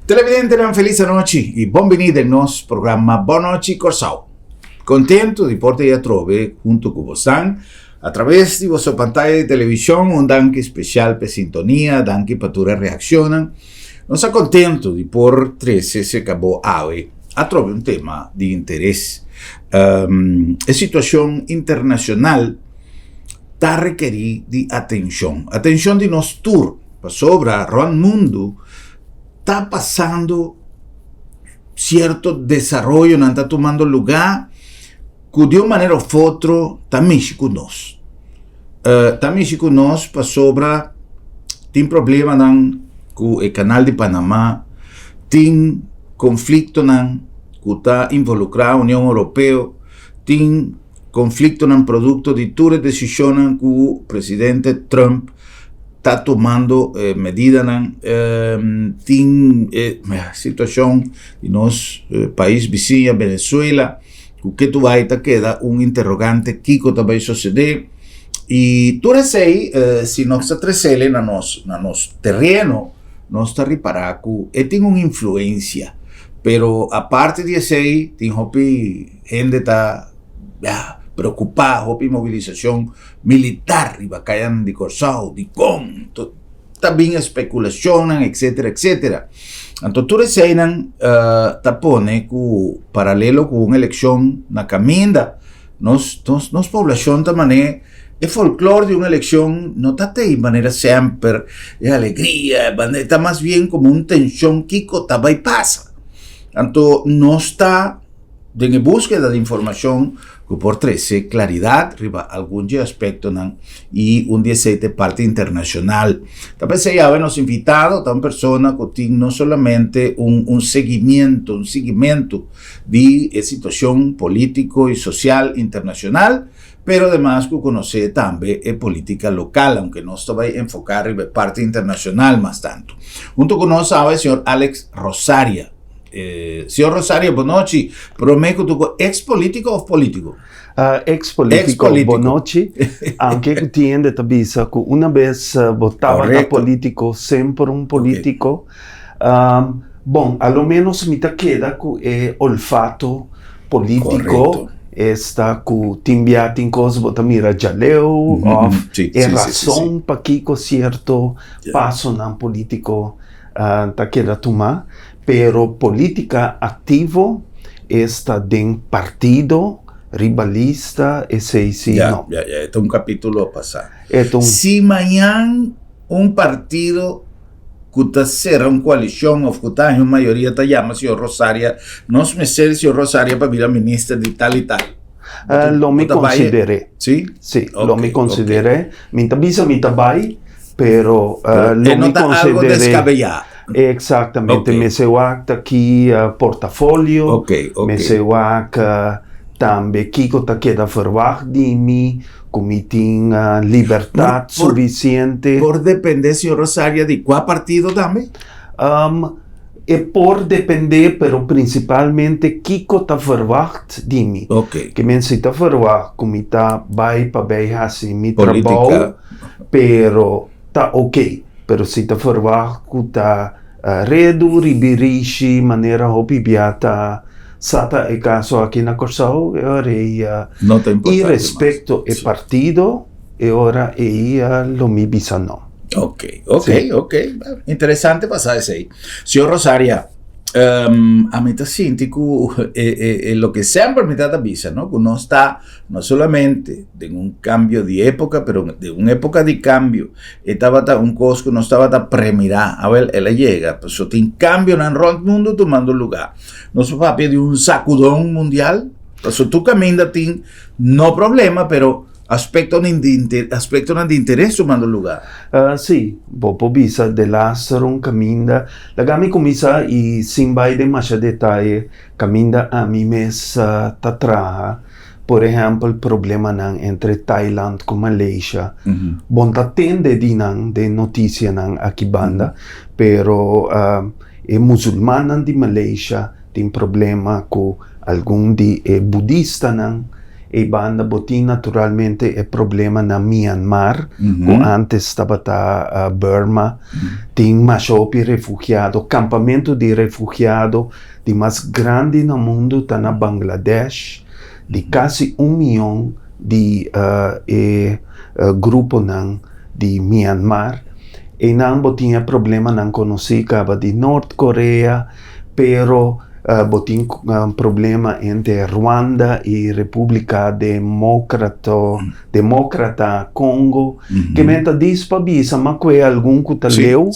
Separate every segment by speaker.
Speaker 1: Televidentenan felis anochi y bon bini den nos programa Bon Nochi Corsou. Contento di por ta y atrobe hunto cu bosan a traves di boso pantaya di television. Un danki special p'e sintonia, danki pa tur e reaccionnan. Nos ta contento di por trece cerca bo awe atrobe un tema di interes. E situacion internacional ta rekeri di atencion, atencion di nos tur, pasobra rond mundo ta pasando cierto desaroyonan ta tumando lugar cu di un manera of otro ta mishi cu nos. Ta mishi cu nos pasobra tin problemanan cu e canal di Panama, tin conflictonan cu ta involucra Union Europeo, tin conflictonan producto di tur e decisionnan cu presidente Trump ta tumando medidanan, tin e situacion di nos pais bisiña Venezuela cu ke tu bay ta keda un interrogante kico ta bay sucede y tur esey si nos ta trecele na nos na nos tereno nos ta ripara cu e tin un influencia pero aparte di esey tin hopi hende ta ya preocupa hopi mobilisacion militar riba kayanan di Kòrsou, dikon ta bin espekulashonnan etsetera etsetera. Anto tur eseinan ta pone ku paralelo ku un elekshon na kaminda nos nos nos poblashon ta man'é e folklor di un elekshon no ta tei manera semper e alegria e ta mas bien komo un tenshon kiko ta bai pasa. Anto nos ta den e búskeda di informashon ku por trese klaridat riba algun dje aspektonan i un di esei ta e parti internashonal. Ta p'esei awe nos invitado ta un persona ku tin no solamente un un seguimiento, un siguimentu di e situashon polítiko i sosial internashonal, pero ademas ku konosé tambe e polítika lokal, aunke nos ta bai enfoká riba e parti internashonal mas tantu. Huntu ku nos awe señor Alex Rosaria. Señor Rosario, bonochi. Prome ku tuko ex politico of politico?
Speaker 2: Ex politico, bonochi. Aunke ku tin hende ta bisa ku una bes bo tabata politico, semper un politico. Bon, a lo menos mi ta keda ku e olfato politico, esta ku tin bia tin kos bo ta mira djaleu of e rason pakiko sierto pasonan politico ta keda tuma, pero politica activo esta den partido riba lista esey si no.
Speaker 1: Ya, ya, e ta un capitulo pasa.
Speaker 2: E ta un.
Speaker 1: Si mañan un partido cu ta cera un coalicion of cu ta haña un mayoria ta yama señor Rosaria, nos mester señor Rosaria pa bira minister di tal y tal.
Speaker 2: Lo mi consider'e.
Speaker 1: Si?
Speaker 2: Si, lo mi consider'e. Mi ta bisa mi ta bay. Pero
Speaker 1: lo mi no ta algo descabellá.
Speaker 2: Exactamente. Okay. Mester wak ta ki portafolio.
Speaker 1: Okay, okay.
Speaker 2: Mester wak tambe kiko ta keda verwacht di mi, ku mi tin libertad suficiente.
Speaker 1: Por depende, señor Rosaria, di kua partido tambe?
Speaker 2: E por depende, pero principalmente kiko ta verwacht di mi.
Speaker 1: Okay.
Speaker 2: Ke men si ta verwacht ku mi ta bai pa bay hasi mi trabou. Pero ta ok. Pero si ta verwacht ku ta redu ribirishi manera hopi bia ta sa ta e kaso aki na Kòrsou e ora ei
Speaker 1: No ta importante
Speaker 2: i respekto e partido e ora ei lo mi bisa no.
Speaker 1: Ok, ok, ok. Interesante pa sa esei. Señor Rosaria, ami ta sinti ku e loke semper mi ta bisa no ku nos ta No solamente den un cambio di época, pero den un época di cambio. E tabata un cos cu nos tabata premirá. Awel, el a yega. Pasobra tin cambionan rond mundo tumando lugar. Nos por papia di un sacudón mundial. Pasobra tur caminda tin, no problema, pero aspectonan di inte, aspectonan di interes tumando lugar.
Speaker 2: Sí, bo por bisa delaster un caminda. Laga mi cuminsa y sin bay den masha detaye. Caminda ami mes ta traha, por ehempel problemanan entre Thailand cu Malaysia, bon ta tende di nan den noticianan aki banda, pero e musulmannan di Malaysia tin problema cu algun di e budistanan. Ei banda bo tin naturalmente e problema na Myanmar, ku antes tabata Burma. Tin masha hopi refugiado. Kampamentu di refugiado di mas grandi na mundu ta na Bangladesh, di kasi un mion di e gruponan di Myanmar. Einan bo tin e problemanan konosí kaba di Nort Korea, pero bo tin problema entre Rwanda i Repúblika Demókrata Kongo. Ke men ta dis pa bisa ma ku e algun ku ta leu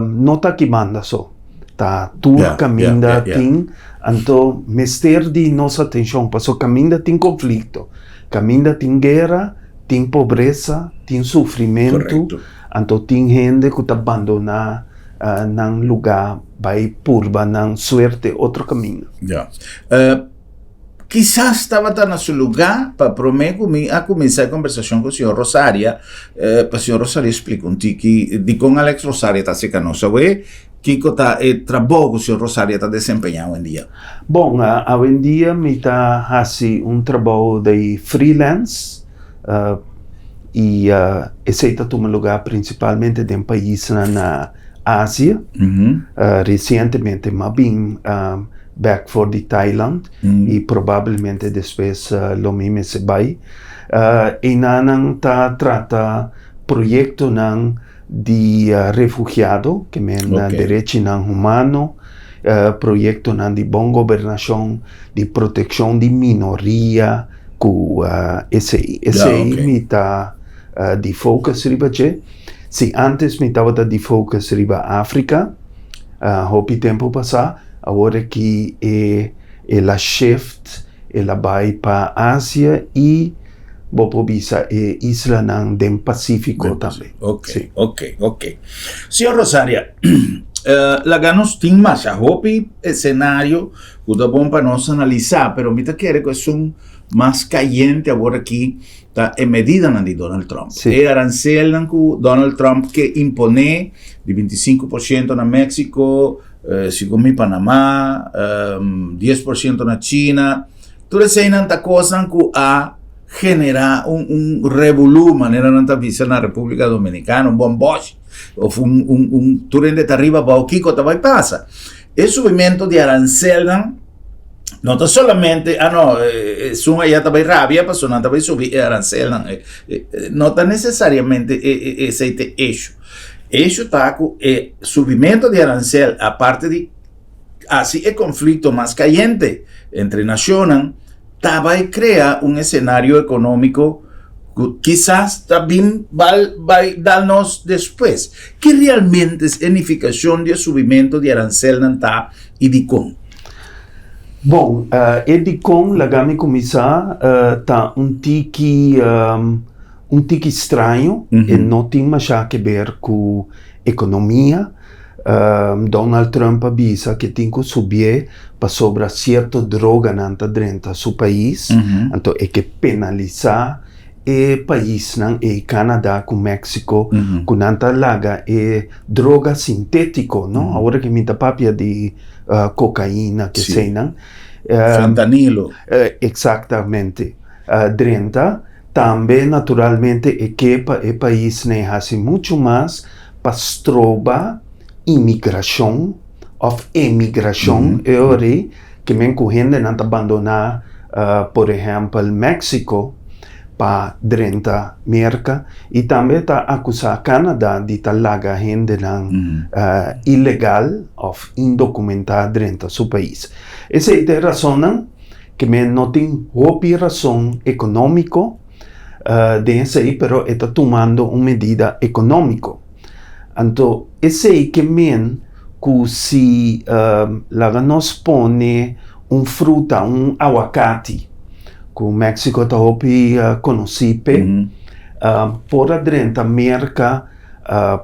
Speaker 2: no ta aki banda so. Ta tur kaminda tin, anto mester di nos atenshon pasobra kaminda tin konflikto, kaminda tin guera, tin pobresa, tin sufrimentu, anto tin hende ku ta bandoná nan lugá bai purba nan suerte otro kaminda.
Speaker 1: Ya. Kisas tabata na su lugá pa promé ku mi a kuminsá e kombersashon ku señor Rosaria, pa señor Rosaria splika un tiki dikon Alex Rosaria ta aserka nos awe, kiko ta e trabou ku señor Rosaria ta desempeñá awendia.
Speaker 2: Bon, awendia mi ta hasi un trabou di freelance i esei ta tuma lugá prinsipalmente den paisnan na Asia. Resientemente mi a bin bek for di Thailand i probablemente despues lo mi mester bai. Einanan ta trata proyektonan di refugiado, ke men derechinan humano, proyektonan di bon gobernashon, di protekshon di minoria ku esei. Esei mi ta di focus riba dje. Si antes mi tabata di focus riba Afrika, hopi tempu pasá, awor aki e el a shift, el a bai pa Asia i bo por bisa e islanan den Pasífiko tambe.
Speaker 1: Ok, ok, ok. Señor Rosaria, laga nos tin masha hopi esenario ku ta bon pa nos analisá, pero mi ta kere ku esun mas kayente awor aki ta e medidanan di Donald Trump. E arancelnan ku Donald Trump ke imponé di 25% na Mexico, segun mi Panamá, 10% na China. Tur eseinan ta kosnan ku a generá un un revolú, manera nan ta bisa na Repúblika Dominikana, un bòmbòshi òf un un un tur hende ta riba abou kiko ta bai pasa. E subimentu di arancelnan No ta solamente, ah no, esun allá ta bai rabia pasobra nan ta bai subi e arancelnan. No ta necesariamente esei ta e issue. E issue ta ku e subimento di arancel, aparte di hasi e conflicto mas cayente entre nacionnan, ta bai crea un escenario economico ku kisas ta bin bal bai dal nos despues. Ki realmente e nificacion di e subimento di arancelnan ta i dikon?
Speaker 2: Bon, e dikon laga mi kuminsá ta un tiki un tiki straño, e no tin mashá ke ber ku ekonomia. Donald Trump a bisa ke tin ku subié pasobra sierto droganan ta drenta su pais, anto e ke penalisá e paisnan ei, Canada ku Mexico, ku nan ta laga e droga sintétiko, no? Awor aki mi ta papia di kokaina, keseinan.
Speaker 1: Fentanilo.
Speaker 2: Eksaktamente. Drenta. Tambe naturalmente e ke pa e paisnan ei hasi muchu mas pa stroba imigrashon òf emigrashon e ora ei, ke men ku hendenan ta bandoná por ehèmpel Mexico pa drenta Merka i tambe ta akusá Canada di ta laga hendenan ilegal òf indokumentá drenta su pais. Esei ta e rasonnan ke men no tin hopi rason ekonómiko den esei pero e ta tumando un medida ekonómiko. Anto esei ke men ku si laga nos pone un fruta, un awakati, ku Mexico ta hopi konosí p'e, por a drenta Merka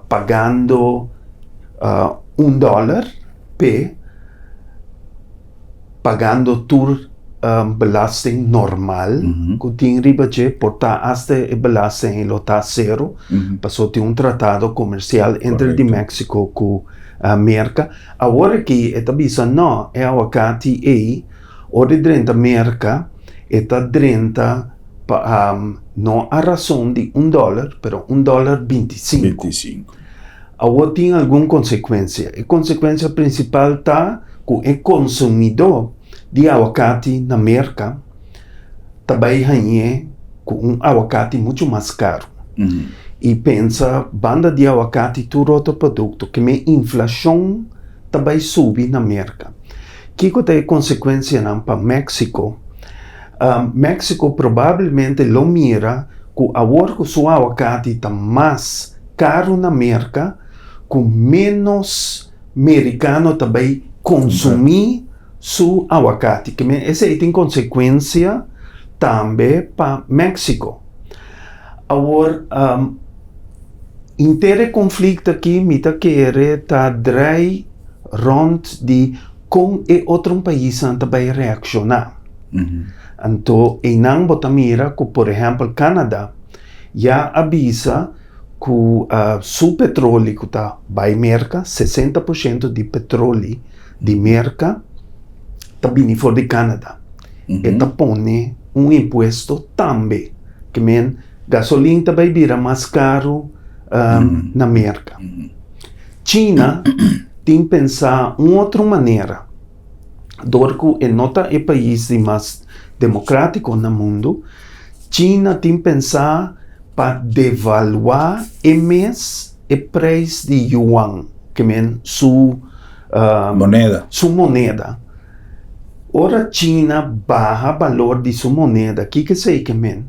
Speaker 2: pagando un dòler p'e, pagando tur belasting normal ku tin riba dje, por ta asta e belasting ei lo ta sero, pasobra tin un tratado komersial entre di Mexico ku Merka. Awor aki e ta bisa no, e awakati ei ora e drenta Merka. E ta drenta pa no a rason di un dòler, pero un dòler 25.
Speaker 1: 25.
Speaker 2: Awor tin algun konsekuensia. E konsekuensia prinsipal ta ku e konsumidó di awakati na Merka ta bai hañ'é ku un awakati muchu mas karu. I pensa banda di awakati tur otro produkto, ke men inflashon ta bai subi na Merka. Kiko ta e konsekuensianan pa Meksiko? Meksiko probablemente lo mira ku awor ku su awakati ta mas karu na Merka, ku ménos merikano ta bai konsumí su awakati. Ke men esei tin konsekuensia tambe pa Meksiko. Awor, henter e konflikto aki mi ta kere ta drai rònt di kon e otro paisnan ta bai reakshoná. Anto einan bo ta mira ku por ehèmpel Canada ya a bisa ku su petroli ku ta bai Merka, 60% di petroli di Merka ta bini for di Canada. E ta pone un impuesto tambe, ke men gasolin ta bai bira mas karu na Merka. China tin pensá un otro manera, dor ku e no ta e pais di mas demokratiko na mundu, China tin pensá pa devaluá e mes e preis di yuan, ke men su
Speaker 1: Moneda.
Speaker 2: su moneda. Ora China baha balor di su moneda, kiko esei ke men?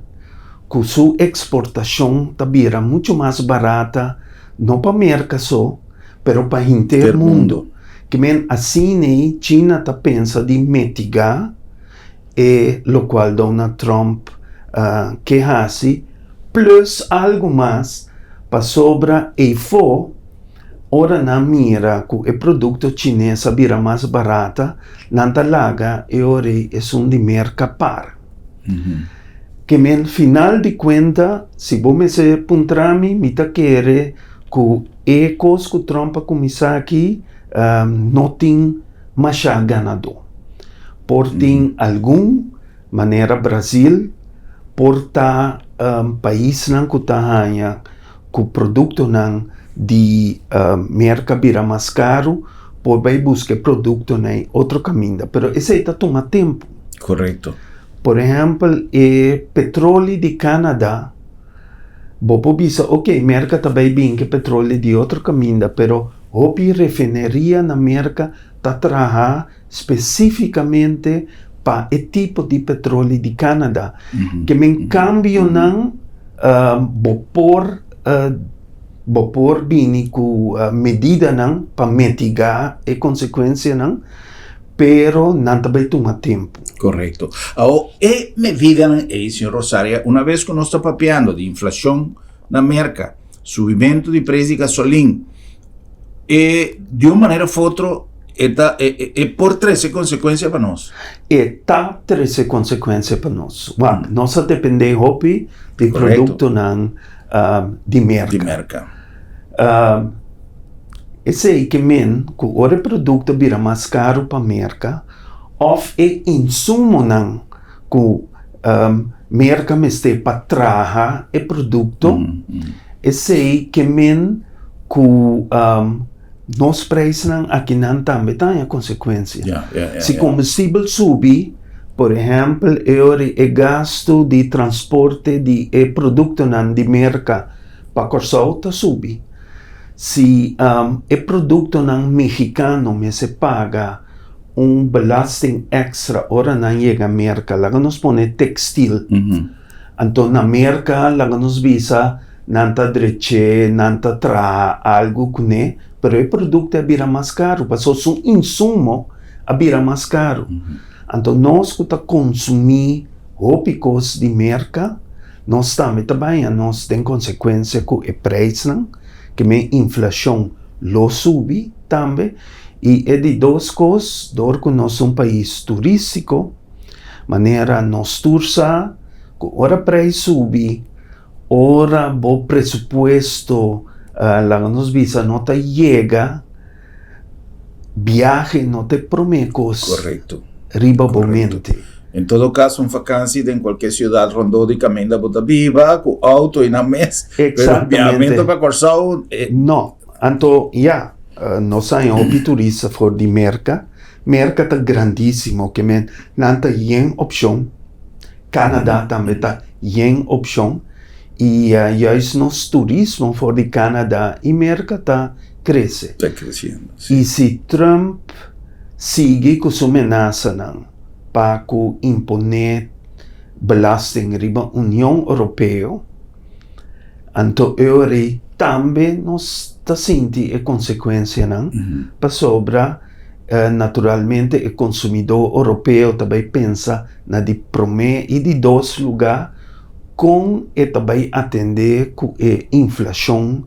Speaker 2: Ku su eksportashon ta bira muchu mas barata, no pa Merka so, pero pa henter mundu. Ke men asina China ta pensa di mitigá e lokual Donald Trump ke hasi, plus algu mas pasobra eifó ora nan mira ku e produkto chines a bira mas barata, nan ta laga e ora ei esun di Merka para. Ke men final di kuenta, si bo mester puntra mi, mi ta kere ku e kos ku Trump a kuminsá aki no tin mashá ganadó. Por tin algun, manera Brazil, por ta paisnan ku ta haña ku produktonan di Merka bira mas karu, por bai buska e produktonan ei otro kaminda. Pero esei ta tuma tempu.
Speaker 1: Korekto.
Speaker 2: Por ehèmpel, e petroli di Canada, bo por bisa, ok, Merka ta bai bin ku e petroli di otro kaminda, pero hopi refineria na Merka ta traha spesífikamente pa e tipo di petroli di Canada. Ke men kambionan bo por bo por bini ku medidanan pa mitigá e konsekuensianan, pero nan ta bai tuma tempu.
Speaker 1: Korekto. Awor, e medidanan ei, señor Rosaria, una bes ku nos ta papiando di inflashon na Merka, subimentu di preis di gasolin, E di un manera of otro e ta e e por trece consecuencia pa nos.
Speaker 2: E ta trece consecuencia pa nos. Wak, nos a depende hopi di productonan di Merca.
Speaker 1: Di Merca.
Speaker 2: Esey ke men cu ora e producto bira mas caro pa Merca of e insumonan cu Merca mester pa traha e producto, esey ke men cu nos prijsnan akinan tambe ta haña consecuencia. Si combustibel subi, por ehempel, e ora e gasto di transporte di e productonan di Merca pa Corsou ta subi. Si e productonan mexicano mester paga un belasting extra ora nan yega Merka. Laga nos pone tekstil. Anto na Merka laga nos bisa nan ta drech'é, nan ta traha algu kuné, pero e produkto a bira mas karu pasobra su insumo a bira mas karu. Anto nos ku ta konsumí hopi kos di Merka, nos tambe ta baña nos den konsekuensia ku e preisnan, ke men inflashon lo subi tambe. I e di dos kos, dor ku nos ta un pais turístiko, manera nos tur sa ku ora preis subi, ora bo presupuesto, laga nos bisa, no ta yega, biahe no ta e promé kos riba bo mente.
Speaker 1: En todo kaso, un vakansi den kualke siudat rondó di kaminda bo ta biba, ku outo i nan mes. Pero biahamentu pa Kòrsou.
Speaker 2: No. Anto, ya, nos haña hopi turista for di Merka. Merka ta grandísimo, ke men nan ta yen opshon. Canada tambe ta yen opshon. I juist nos turismo for di Canada i Merka ta krese.
Speaker 1: Ta kresiendo, si.
Speaker 2: I si Trump sigui ku su menasanan pa ku imponé belasting riba Union Europeo, anto eori tambe nos ta sinti e konsekuensianan pasobra naturalmente e konsumidó Europeo ta bai pensa na di promé i di dos lugá kon e ta bai atendé ku e inflashon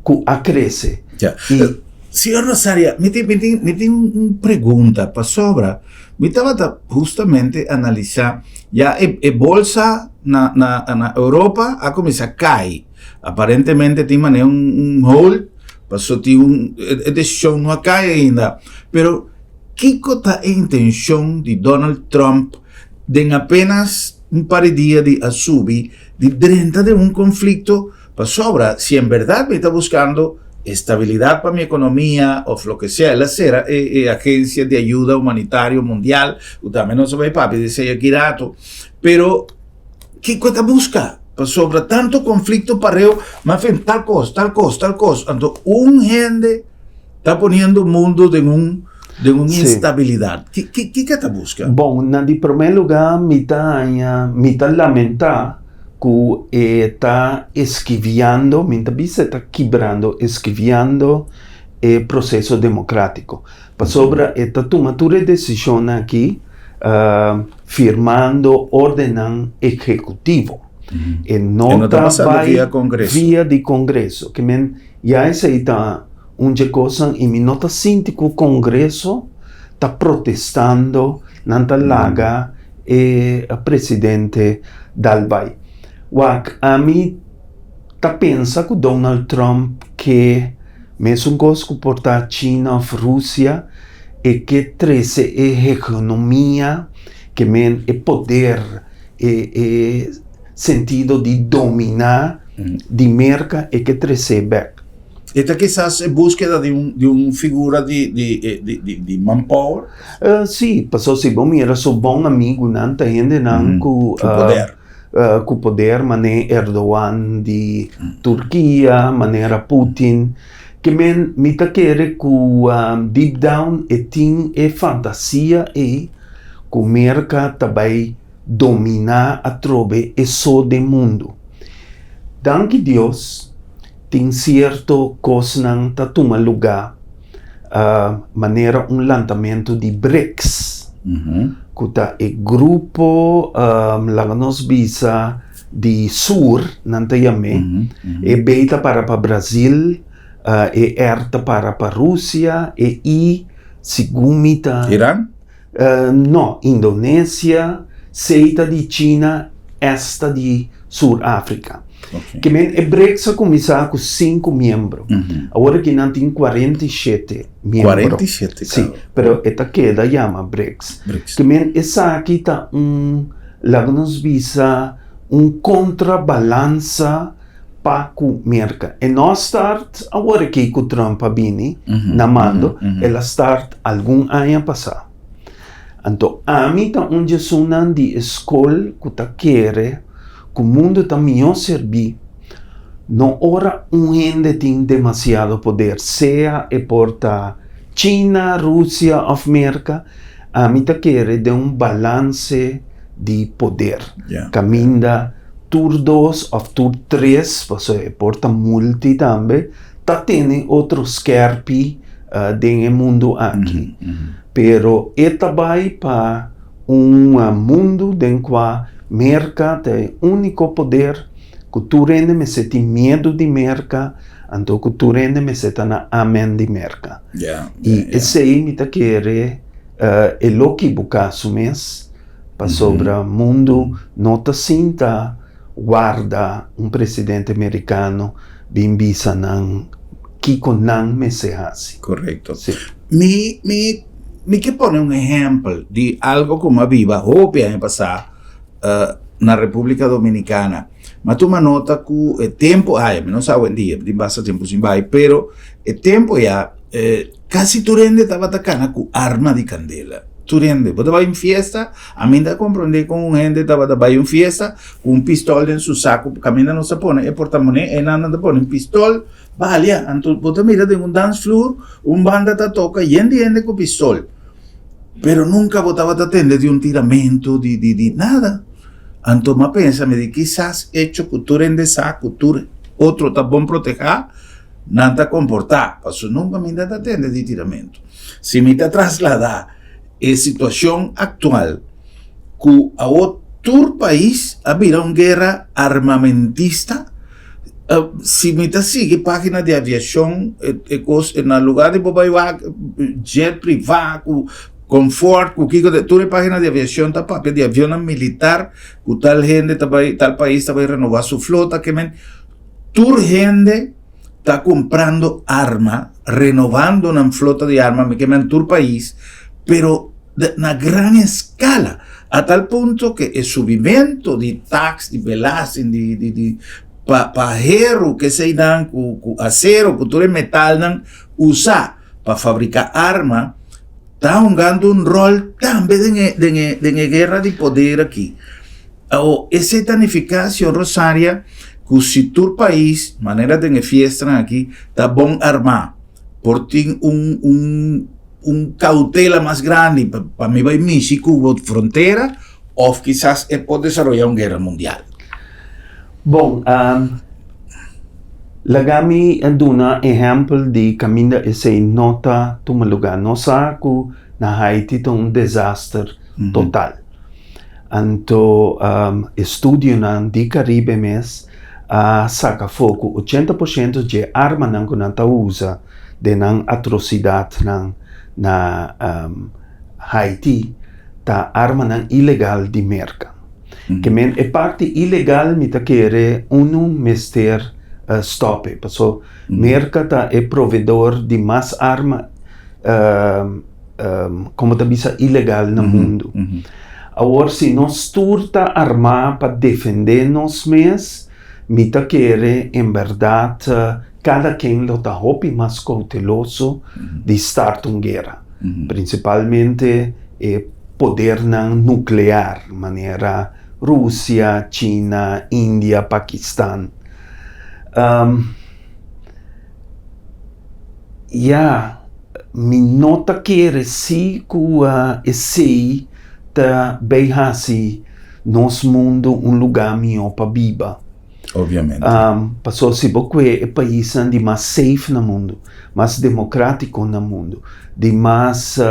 Speaker 2: ku a krese.
Speaker 1: I. Señor Rosaria, mi tin, mi tin, mi tin un pregunta pasobra mi tabata hustamente analisá ya e, e bolsa na, na, na Europa a kuminsá kai. Aparentemente tin manera un, un hold, paso tin un, e, e desishon no a kai ainda. Pero kiko ta e intenshon di Donald Trump den apenas un par di dia di a subi di drenta den un konflikto? Pasobra si en berdad mi ta buscando estabilidad pa mi economia of loke sea, el a cera e e agencia di ayuda humanitario mundial, cu tambe nos a bay papia di esey aki rato, pero kico e ta busca? Pasobra tanto conflicto pareu, ma fin tal cos, tal cos, tal cos, anto un hende ta poniendo mundo den un den un instabilidad. Ki ki kico e ta busca?
Speaker 2: Bon, na di prome lugar mi ta haña, mi ta lamenta ku e ta eskiviando, mi ta bisa e ta kibrando, eskiviando e proseso demokratiko. Pasobra e ta tuma tur e desishonnan aki firmando ordennan ehekutivo. E no ta bai via di kongreso. Ke men ya esei ta un dje kosnan i mi no ta sinti ku kongreso ta protestando, nan ta laga e presidente dal bai. Wak, ami ta pensa ku Donald Trump ke mesun kos ku por ta China of Rusia, e ke trese e hegenomia, ke men e poder, e e sentido di dominá di Merka e ke tres'é bèk.
Speaker 1: E ta kisas e búskeda di un di un figura di di di di di manpower?
Speaker 2: Sí, pasobra si bo mira su bon amigunan ta hendenan ku
Speaker 1: Ku poder.
Speaker 2: ku poder manera Erdogan di Turkia, manera Putin. Ke men mi ta kere ku deep down e tin e fantasia ei ku Merka ta bai dominá atrobe e so den mundu. Danki Dios tin sierto kosnan ta tuma lugá manera un lantamentu di BRICS, ku ta e grupo laga nos bisa di sur nan ta yam'é, e B ta para pa Brazil, e R ta para pa Rusia, e I segun mi ta.
Speaker 1: Iran?
Speaker 2: No, Indonesia, C ta di China, S ta di Sur Afrika. Ke men e BRICS a kuminsá ku sinku miembro. Awor aki nan tin 47 miembro.
Speaker 1: 47
Speaker 2: Sí, pero e ta keda yama BRICS. Ke men esaki ta un, laga nos bisa, un kontrabalansa pa ku Merka. E no a start awor aki ku Trump a bini na mando, el a start algun aña pasá. Anto ami ta un di esunnan di e skol ku ta kere ku mundu ta mihó sirbí no ora un hende tin demasiado poder, sea e por ta China, Rusia òf Merka, ami ta kere den un balanse di poder kaminda tur dos òf tur tres, pasobra e por ta multi tambe, ta tene otro skèrpi den e mundu aki. Pero e ta bai pa un mundu den kua Merka ta e úniko poder, ku tur hende mester tin miedu di Merka, anto ku tur hende mester ta na amen di Merka. I esei mi ta kere e lo kibuká su mes. Pasobra mundu no ta sinta warda un presidente merikano bin bisa nan kiko nan mester hasi.
Speaker 1: Korekto. Mi, mi, Mi ke pone un ehèmpel di algo ku mi a biba hopi aña pasá na Repúblika Dominikana. Mi a tuma nota ku e tempu aya, mi no sa awendia, mi tin basta tempu sin bai, pero e tempu ya kasi tur hende tabata kana ku arma di kandela. Tur hende. Bo ta bai un fiesta, ami ta komprondé kon un hende tabata bai un fiesta ku un pistol den su saku, kaminda nos ta pone e portamoneda, einan nan ta pone un pistol. Balia, anto bo ta mira den un dansvloer, un banda ta toka yen di hende ku pistol. Pero nunka bo tabata tende di un tiramento, di, di, di nada. Anto m'a pensa, mi di kisas echo ku tur hende sa ku tur otro ta bon protehá, nan ta komportá, pasobra nunka mi ta tende di tiramento. Si mi ta trasladá e situashon aktual ku awor tur pais a bira un guera armamentista, Si mi ta sigui pagina di aviashon e kos na lugar di bo bai wak jet priva ku confort ku kiko tur e pagina di aviashon ta papia di avionnan militar ku tal hende ta bai tal pais ta bai renova su flota ke men tur hende ta kumprando arma renovando nan flota di arma mi ke men tur pais pero na gran eskala a tal punto ke e subimento di tax di belasting di di di pa pa heru ke eseinan ku ku asero ku tur e metalnan usa pa fabrika arma ta hungando un ròl tambe den e den e den e guera di poder aki. Awor esei ta nifiká señor Rosaria ku si tur pais manera den e fiestanan aki ta bon armá por tin un un un cautela mas grandi pa mi bai mishi cu bo frontera of kisas e por desaroya un guera mundial?
Speaker 2: Bon, laga mi duna ehempel di caminda esey no ta tuma lugar. Nos sa cu na Haiti ta un desaster total. Anto estudionan di Caribe mes a saca afo cu ochenta por ciento dje armanan cu nan ta usa den nan atrosidatnan na Haiti ta armanan ilegal di Merka. Ke men e parti ilegal mi ta kere unu mester stòp e, paso Merka ta e provedor di mas arma komo ta bisa ilegal na mundu. Awor si nos tur ta armá pa defendé nos mes, mi ta kere en bèrdat Kada ken lo ta hopi mas kouteloso di start un guera, prinsipalmente e podernan nuklear manera Rusia, China, India, Pakistan. Ya, mi no ta kere si ku esei ta bay hasi nos mundu un lugá mihó pa biba.
Speaker 1: Obviamente.
Speaker 2: Pasobra si bo kue e paisnan di mas safe na mundu, mas demokratiko na mundu, di mas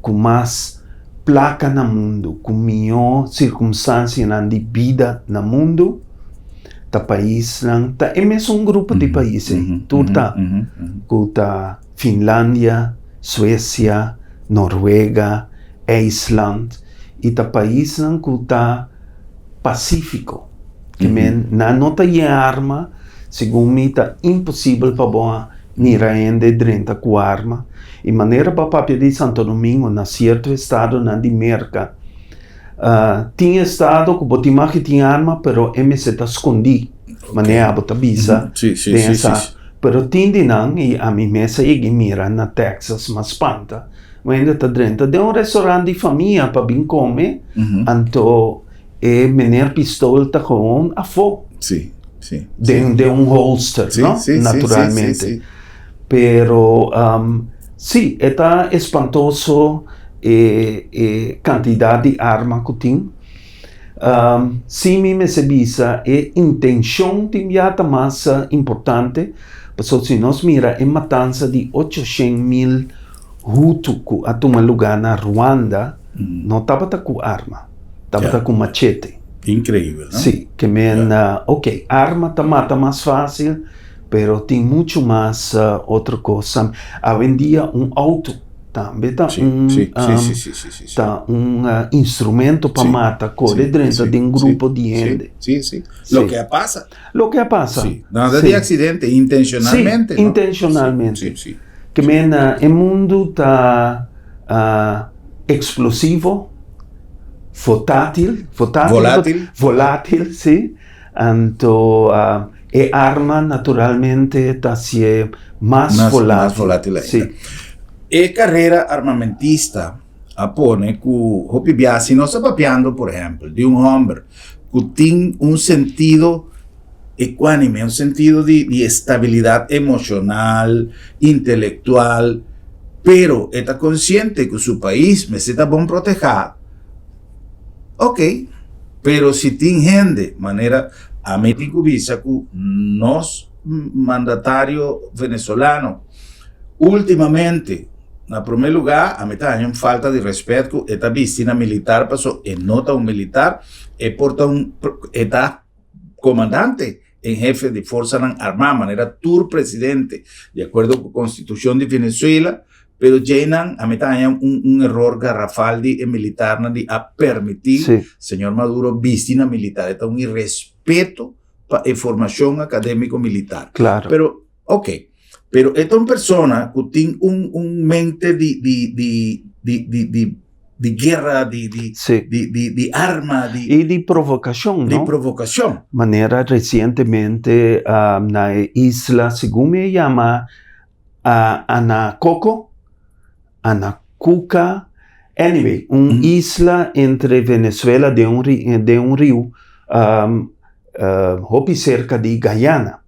Speaker 2: ku mas plaka na mundu, ku mihó sirkumstansianan di bida na mundu, ta paisnan, ta e mesun grupo di pais ei, tur ta, ku ta Finlandia, Suesia, Norwega, IJsland, i ta paisnan ku ta pasífiko. Ke men nan no ta yen arma, segun mi ta imposibel pa bo mira hende drenta ku arma. I manera bo a papia di Santo Domingo na sierto estadonan di Merka, tin estado ku bo tin mag di tin arma pero e mester ta skondí, manera abo ta bisa den esa. Pero tin di nan, i ami mes a yega i mira na Texas, m'a spanta, un hende ta drenta den un restaurant di famia pa bin kome, anto e meneer pistool ta gewoon afó.
Speaker 1: Sí, sí.
Speaker 2: Den, den un holster,
Speaker 1: sí,
Speaker 2: no?
Speaker 1: Sí,
Speaker 2: Naturalmente.
Speaker 1: Sí, sí, sí.
Speaker 2: Pero, um, sí, e ta espantoso e, e cantidad di arma cu tin. Um, sí mi mester bisa e intencion tin bia ta mas importante, pasobra si nos mira e matansa di 800,000 Hutu ku a tuma lugá na Rwanda no tabata ku arma, tabata ku machete.
Speaker 1: Increíbel, no?
Speaker 2: Sí, ke men, ok, arma ta mata mas fácil, pero tin muchu mas otro kos. Awendia un outo tambe ta un ta un instrumento pa mata, kore drenta den grupo di hende.
Speaker 1: Sí, sí. Loke a pasa.
Speaker 2: Loke a pasa.
Speaker 1: Sí. Nada di accidente, intencionalmente.
Speaker 2: Sí, intencionalmente.
Speaker 1: Sí, sí.
Speaker 2: Ke men e mundu ta. Eksplosivo, votátil, votátil,
Speaker 1: Volátil.
Speaker 2: volátil, sí. Anto e arma naturalmente ta hasié mas
Speaker 1: Mas,
Speaker 2: volátil.
Speaker 1: mas volátil ainda.
Speaker 2: Sí.
Speaker 1: E karera armamentista a pone ku hopi bia, si nos ta papiando, por ehèmpel, di un hòmber ku tin un sentido ekuánime, un sentido di di estabilidat emoshonal, intelektual, pero e ta konsiente ku su pais mester ta bon protehá, ok, pero si tin hende manera ami tin ku bisa ku nos mandatario venezolano últimamente, na promé lugá ami ta haña un falta di rèspèt ku e ta bisti na militar paso e no ta un militar, e por ta un e ta Komandante en hefe di Forsanan Armá, manera tur presidente, di akuerdo ku konstitushon di Venezuela, pero djeinan a mi ta haña un un eror garrafal di e militarnan di a permití señor Maduro bisti na militar. E ta un irrespeto pa e formashon akadémiko militar. Pero, ok, Pero e ta un persona ku tin un un mente di di di di di di di guerra, di di
Speaker 2: Sí.
Speaker 1: di di di arma, di
Speaker 2: I di provokashon,
Speaker 1: di
Speaker 2: no?
Speaker 1: provokashon.
Speaker 2: Manera resientemente na e isla, segun mi e yama Anacoco, Anacuca, anyway, un isla entre Venezuela den un den un riu hopi serka di Guyana.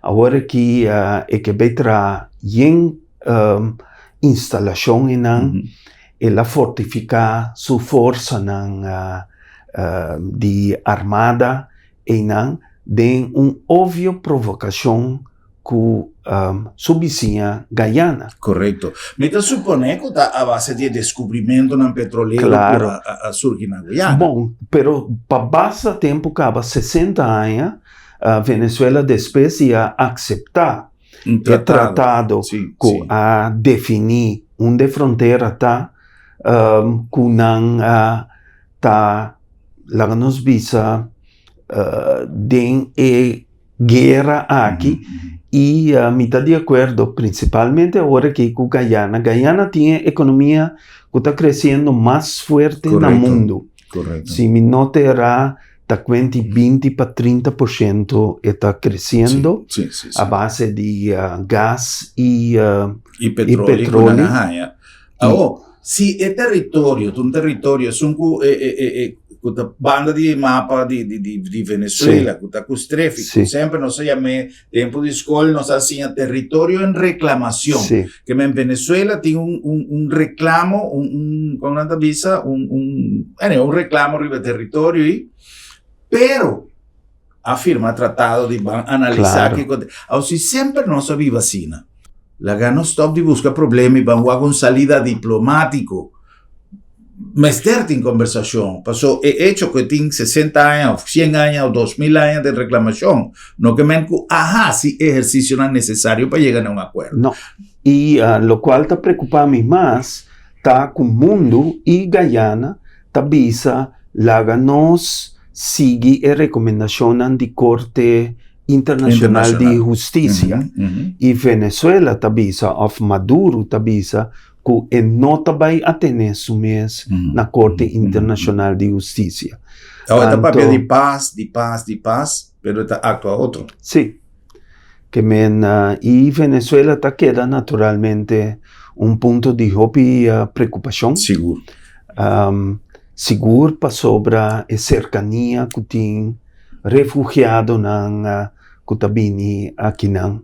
Speaker 2: Awor aki e ke bay traha yen instalashon einan, el a fortifiká su forsanan di armada einan den un obvio provokashon ku su bisiña Guyana.
Speaker 1: Korekto. Mi ta suponé ku ta a base di e deskubrimentonan petrolero ku a surgi na Guyana.
Speaker 2: Bon, pero pa basta tempu kaba, 60 aña, Venezuela despues di a akseptá e tratado ku a definí unda e frontera ta, ku nan ta, laga nos bisa, den e guera aki i mi ta di akuerdo prinsipalmente awor aki ku Guyana. Guyana tin e ekonomia ku ta kresiendo mas fuerte na mundu. Si mi no ta erá ta kuenti 20 pa 30% e ta kresiendo a base di gas i
Speaker 1: I petroli ku nan a haña. Awor, si e teritorio ta un teritorio esun ku e e e e ku ta banda di e mapa di di di di Venezuela ku ta ku strefi ku semper nos a yam'é tempu di skol nos a siña teritorio en reclamacion. Ke men Venezuela tin un un un reclamo un un kon nan ta bisa un un anyway un reclamo riba e teritorio ei pero a firma tratado di ban analisá kiko te. Awor si semper nos a biba asina, laga nos stòp di buska problema i ban wak un salida diplomátiko. Mester tin kombersashon, paso e echo ku e tin 60 aña òf 100 aña òf 2000 aña den reklamashon no ke men ku a hasi e ehersisionan nesesario pa yega na un akuerdo.
Speaker 2: No, i lokual ta preokupá mi mas ta ku mundu i Guyana ta bisa laga nos sigui e rekomendashonnan di Korte Internashonal di Hustisia i Venezuela ta bisa òf Maduro ta bisa ku e no ta bai atené su mes na Korte Internashonal di Hustisia.
Speaker 1: Awor e ta papia di pas, di pas, di pas, pero e ta aktua otro.
Speaker 2: Sí. Ke men i Venezuela ta keda naturalmente un punto di hopi preokupashon.
Speaker 1: Sigur.
Speaker 2: Sigur pasobra e serkania ku tin refugiadonan ku ta bini akinan.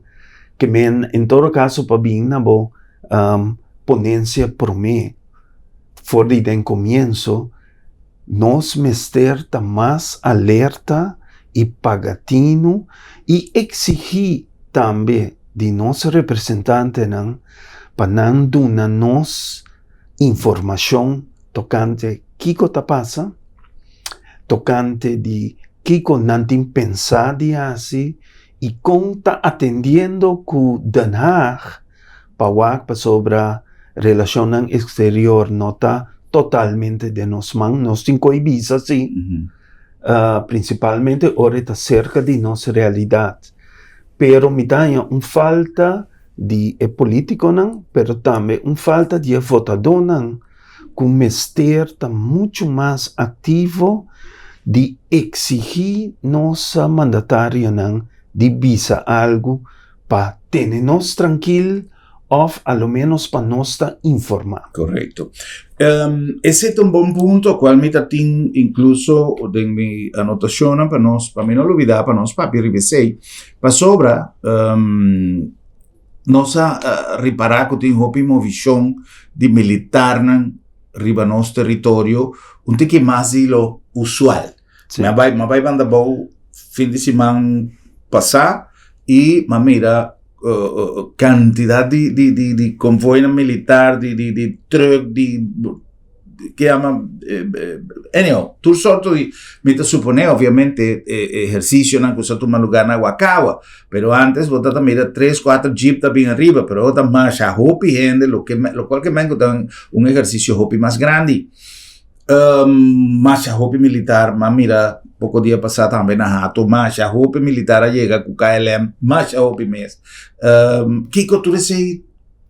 Speaker 2: Ke men en todo kaso pa bin na bo ponensia promé for di den komienso. Nos mester ta mas alerta i paga tinu i eksigí tambe di nos representantenan pa nan duna nos informashon tokante kiko ta pasa, tokante di kiko nan tin pensá di hasi i kon ta atendiendo ku Den Haag pa wak pasobra relashonnan eksterior no ta totalmente den nos man. Nos tin ku bisa si, prinsipalmente ora e ta serka di nos realidat. Pero mi ta haña un falta. di e polítikonan, pero tambe un falta di e votadónan ku mester ta muchu mas aktivo di eksigí nos mandatarionan di bisa algu pa tene nos trankil òf a lo ménos pa nos ta informá.
Speaker 1: Korekto. Ese ta un bon punto kual mi ta tin inkluso den mi anotashonnan pa nos, pa mi no lubidá pa nos papia riba esei. Pasobra nos a ripará ku tin hopi movishon di militarnan riba nos teritorio un tiki mas di lo usual. Mi a bai, mi a bai banda abou fin di siman pasá i mi a mira kantidat di di di di konvoinan militar, di di di trùk, di ke yama anyhow tur sorto di mi ta suponé obviamente e ehersisionan ku sa tuma lugá na Wakawa pero antes bo ta mira tres kuater jeep ta bin ariba pero awor ta masha hopi hende loke lokual ke men ku ta un ehersisio hopi mas grandi. Masha hopi militar, m'a mira poko dia pasá tambe na Hato, masha hopi militar a yega ku KLM, masha hopi mes. Kiko tur esei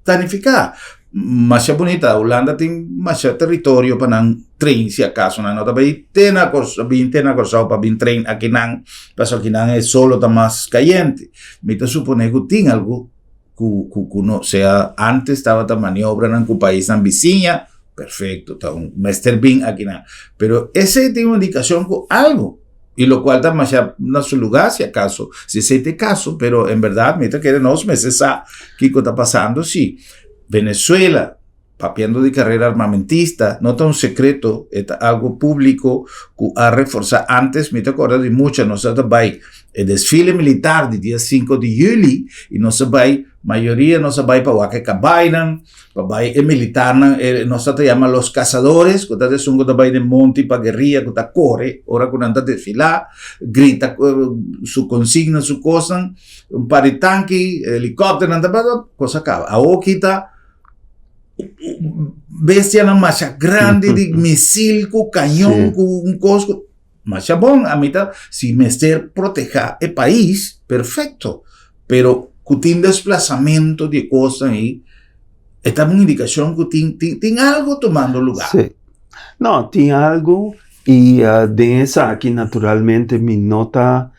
Speaker 1: ta nifiká? Masha bunita, Hulanda tin masha teritorio pa nan train si akaso nan no ta bai te na Kòrsou, bin te na Kòrsou pa bin train akinan, pasobra akinan e solo ta mas kayente. Mi ta suponé ku tin algu ku ku ku no sea antes tabata maniobranan ku paisnan bisiña, perfecto, ta un mester bin akinan. Pero esei tin un indikashon ku algu, i lokual ta masha na su lugá si akaso, si esei ta e kaso, pero en bèrdat mi ta kere nos mester sa kiko ta pasando si Venezuela Papiando di carera armamentista, no ta un secreto, e ta algo publico cu a reforza. Antes mi ta corda di mucha nos a ta bay e desfile militar di dia cinco di juli y nos a bay, mayoria nos a bay pa wak e cabaynan, pa bay e militarnan, e nos ta ta yama los cazadores, cu ta esun cu ta bay den monti pa guerria, cu ta core ora cu nan ta desfila, grita su consigna, su cosnan, un par di tanki, helicopternan ta pasa, cos a caba. Awo kita. Bestianan masha grandi di misil ku kañon ku un kos ku masha bon a mi ta si mester proteha e pais perfecto pero ku tin desplazamento di e kosnan ei e ta un indikashon ku tin tin tin algo tumando luga.
Speaker 2: Sí. No, tin algo i den esaki naturalmente mi no ta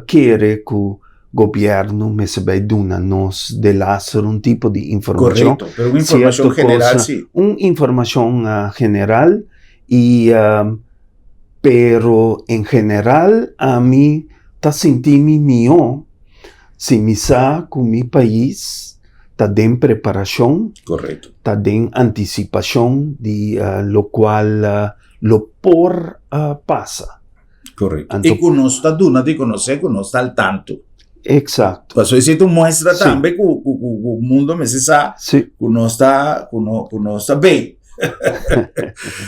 Speaker 2: kere ku Gobierno mester bay duna nos delaster un tipo di informacion.
Speaker 1: Correcto, pero un informacion general
Speaker 2: cosa,
Speaker 1: si.
Speaker 2: Un informacion general y pero en general ami ta sinti mi miho si mi sa cu mi pais ta den preparacion.
Speaker 1: Correcto.
Speaker 2: Ta den anticipacion di locual lo por pasa.
Speaker 1: Correcto. Anto, y cu nos ta duna di conoce cu nos ta al tanto.
Speaker 2: Exacto.
Speaker 1: Paso esey ta un muestra sí. tambe cu, cu, cu, cu mundo mester sa
Speaker 2: sí.
Speaker 1: cu nos ta, cu no, cu nos ta bay.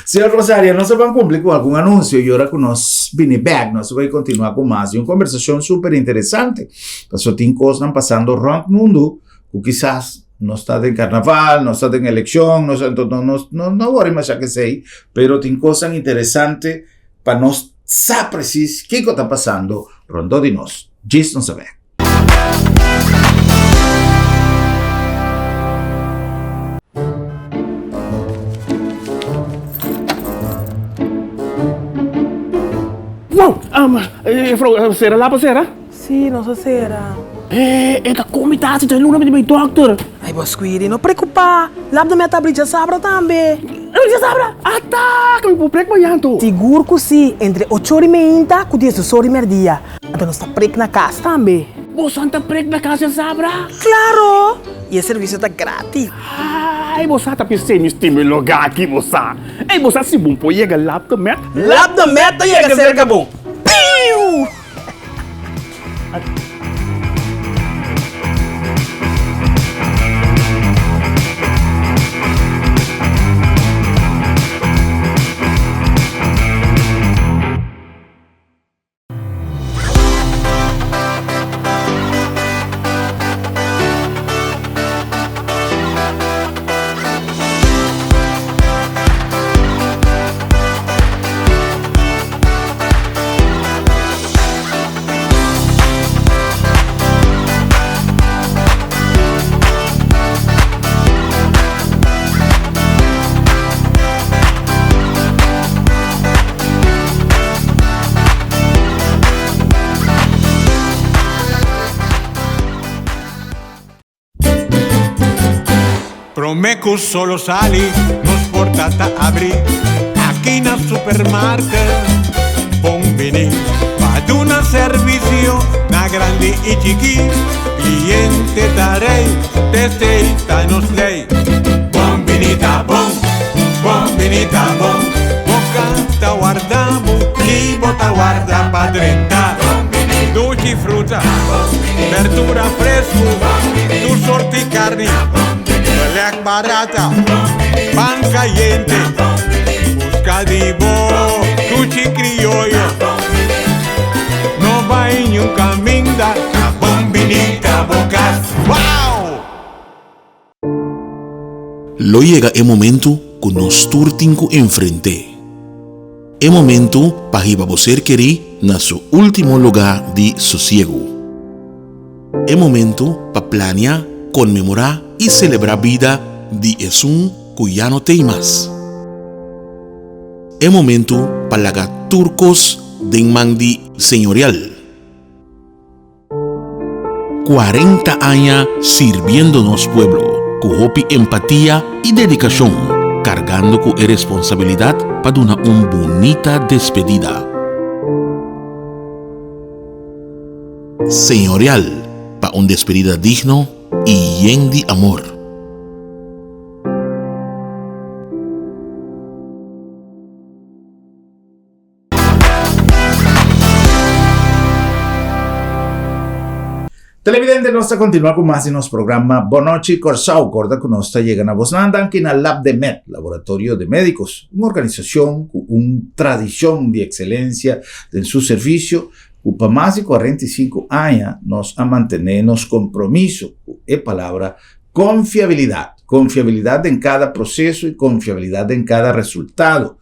Speaker 1: Señor Rosario, nos a cumpli cu algun anuncio y ora cu nos bini back, nos a continua cu mas di un conversacion super interesante. Paso tin cosnan pasando rond mundo cu kisas nos ta den carnaval, nos ta den eleccion, nos, no, no, no, no worry masha kesey, pero tin cosnan interesante pa nos sa precies kiko ta pasando rondó di nos. Djis nos a bek.
Speaker 3: Wow! Juffrouw, sera lap a sera?
Speaker 4: Sí, nos a sera.
Speaker 3: E ta komi ta hasi dje luna mi di bai dòkter.
Speaker 4: Ai bo Squiri, no preokupá. Lap den mi a ta abri djasabra tambe.
Speaker 3: Abri djasabra? Ata! Ke mi por prek mañan anto?
Speaker 4: Sigur ku sí, entre ocho ora i meinta ku diesdos ora i mèrdia. Anto nos ta prek na kas tambe.
Speaker 3: Boso ta prek na kas djasabra?
Speaker 4: Klaro! I e servisio ta gratis.
Speaker 3: Ai, bo sa ta p'esei mi stima e lugá aki, bo sa. Ei, bo sa si bo por yega Lap de Met?
Speaker 4: Lap de Met ta yega serka bo. Piu!
Speaker 5: Promé ku solo sali, nos porta ta abrí aki na Supermarket. Bon biní pa duna servisio na grandi i chikí. Kliente ta rei, t'esei ta nos lei. Bon biní ta bon, bon biní ta bon. Bo kanta warda bo i bo ta warda pa drenta. Dushi fruta, berdura fresku, tur sorti karni, belèk barata, pan kayente. Buska di bo dushi krioyo. No bai niun kaminda, ta bon bini ta bo kas. Wow!
Speaker 6: Lo yega e momentu ku nos tur tin ku enfrent'é. E momentu pa hiba bo ser kerí na su último lugá di sosiegu. E momentu pa plania, konmemorá i selebrá bida di esun ku ya no t'ei mas. E momentu pa laga tur kos den man di Señorial. 40 aña sirbiendo nos pueblo ku hopi empatia i dedikashon, kargando ku e responsabilidat pa duna un bunita despedida. Señorial pa un despedida digno i yen di amor.
Speaker 1: Televidente, nos ta continua cu mas di nos programa Bon Nochi Corsou. Corda cu nos ta yega na bosnan danki na Lab de Med, Laboratorio de Médicos, un organisacion cu un tradicion di excelencia den su servicio cu pa mas di 45 aña nos a mantene nos compromiso cu e palabra confiabilidad. Confiabilidad den cada proceso y confiabilidad den cada resultado.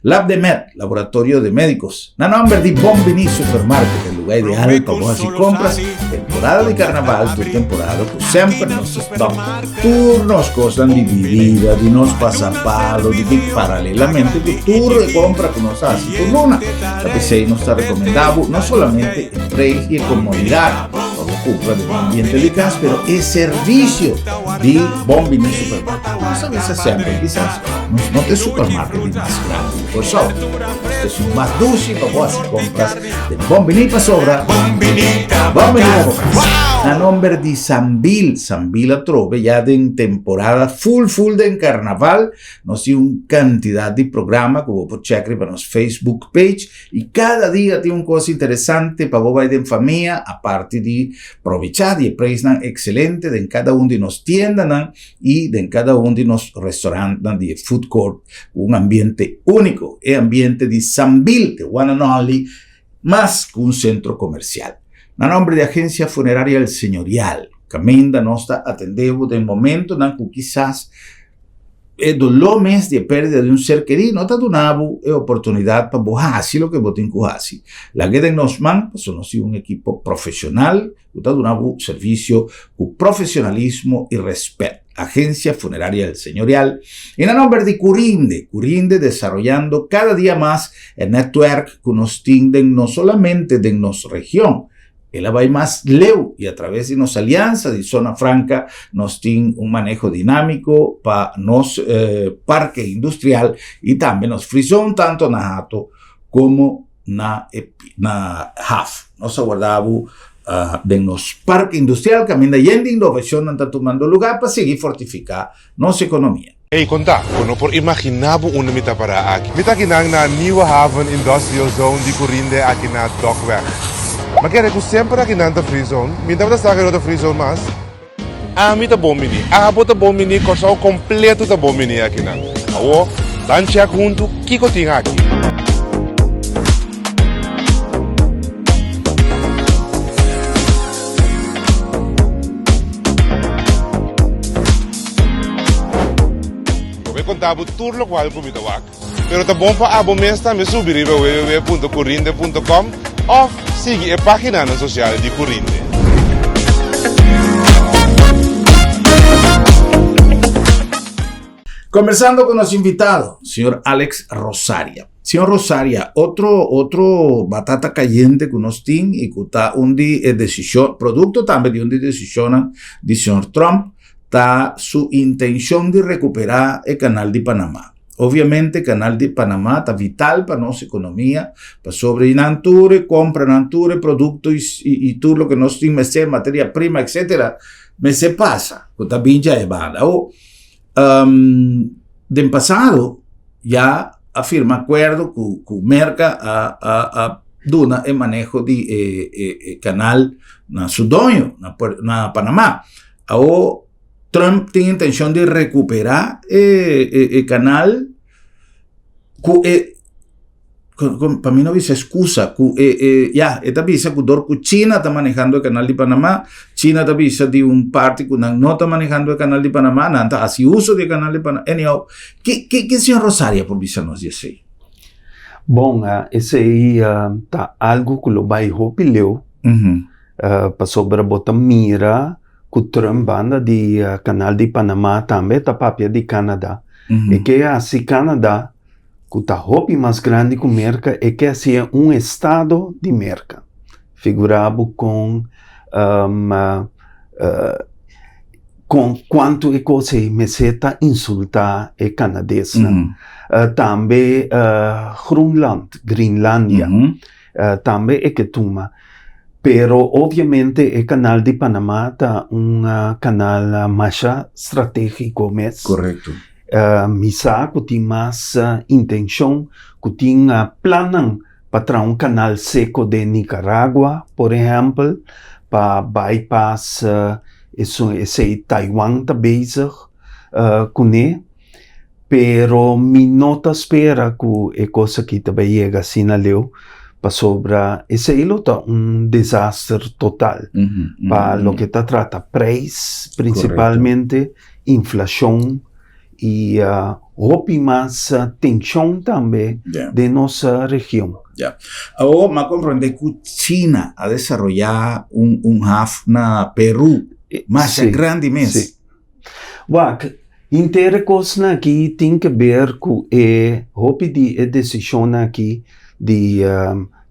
Speaker 1: Lab de Med, Laboratorio de Médicos. Na nomber di Bon Biní Supermarket, e lugar ideal pa bo hasi compras. Temporada di carnaval ta un temporada cu semper nos ta stock tur nos cosnan di bibida, di nos pasapalo, di big paralelamente cu tur e compra cu nos ta hasi tur luna. Ta p'esey nos ta recomenda bo no solamente e prijs y e comodidad pa bo cumpra den un ambiente di cas, pero e servicio di Bon Biní Supermarket. Nos a bisa semper, kisas. Nos no ta e supermarket di mas grandi di Kòrsou. Nos ta esun mas dushi pa bo hasi kompras den Bon Biní pasobra Bon Biní ta bo kas. Na nomber di Sambil, Sambil atrobe ya den temporada full full den karnaval. Nos tin un kantidat di programa ku bo por chèk riba nos Facebook page i kada dia tin un kos interesante pa bo bai den famia aparte di probechá di e preisnan ekselente den kada un di nos tiendanan. i den kada un di nos restaurantnan di e food court ku un ambiente úniko, e ambiente di Sambil, the one and only, mas ku un sentro komersial. Na nomber di Agencia Funeraria El Señorial, kaminda nos ta atendé bo den momentonan ku kisas e doló mes di e pérdida di un ser kerí no ta duna bo e oportunidat pa bo hasi loke bo tin ku hasi. Lag'é den nos man, pasobra nos tin un ekipo profeshonal Ku ta duna bo servisio ku profesionalismo i rèspèt. Agencia Funeraria El Señorial i na nomber di Curinde, Curinde desaroyando kada dia mas e nètwèrk ku nos tin den no solamente den nos region, el a bai mas leu i a traves di nos aliansa di Zona Franca nos tin un maneho dinámiko pa nos parke industrial i tambe nos free zone tanto na Hato komo na e na haf. Nos a warda bo den nos parke industrial kaminda yen di innovacionnan ta tumando lugar pa sigui fortifica nos economia.
Speaker 7: Ey, konta, bo no por imaginá bo unda mi ta pará aki. Mi ta akinan na Nieuwe Haven Industrial Zone di Curinde aki na Dokweg. Mi a kere ku semper akinan ta free zone. Mi tabata sa ku e no ta free zone mas. Ami ta bon bini, abo ta bon bini, Kòrsou kompleto ta bon bini akinan. Awor, ban chèk huntu kiko tin aki. Lo bai konta bo tur lokual ku mi ta wak. Pero ta bon pa abo mes tambe subi riba www.curinde.com òf sigui e páginanan sosial di Curinde.
Speaker 1: Conversando cu nos invitado, señor Alex Rosaria. Señor Rosaria, otro otro batata cayente cu nos tin y cu ta un di e decision, producto tambe di un di decisionnan di señor Trump, ta su intenshon di rekuperá e Kanal di Panamá. Obviamente Kanal di Panamá ta vital pa nos ekonomia, pasobra di nan tur e kompranan, tur e produkto i tur loke nos tin mester, materia prima etcetera, mester pasa ku ta bin dja e banda. Awor, den pasado ya a firma akuerdo ku Merka a duna e maneho di e kanal na su doño, na Panamá. Awor Trump tin intencion di recupera e, e, e canal cu e pa mi no bisa excusa cu e, e ya e ta bisa cu door cu China ta manejando e canal di Panamá, China ta bisa di un parti cu nan no ta manejando e canal di Panamá, nan ta haci uso di e canal di Panamá. Anyhow, ke ke ke señor Rosaria por bisa nos di esey?
Speaker 2: Bon, esey ta algo cu lo bay hopi leu, pasobra bo ta mira Ku Trump banda di Kanal di Panamá tambe ta papia di Canada. E ke hasi Canada, ku ta hopi mas grandi ku Merka, e ke hasié un estado di Merka. Figurá bo kon kon kuantu e kos ei mester ta insultá e kanadesnan. Tambe Groenland, Greenlandia. Tambe e ke tuma. Pero obviamente e Kanal di Panamá ta un kanal masha strategiko mes.
Speaker 1: Korekto.
Speaker 2: Mi sa ku tin mas intenshon, ku tin plannan pa traha un kanal seko den Nicaragua, por ehèmpel, pa bypass esun esei Taiwan ta bezig kuné. Pero mi no ta spera ku e kos aki ta bai yega asina leu, pasobra esei lo ta un desaster total pa loke ta trata preis prinsipalmente, inflashon i hopi mas tenshon tambe den nos region.
Speaker 1: Ya. Awor mi a komprende ku China a desaroyá un haf na Peru masha grandi mes.
Speaker 2: Wak, henter e kosnan aki tin ke ber ku e hopi di e desishonnan aki di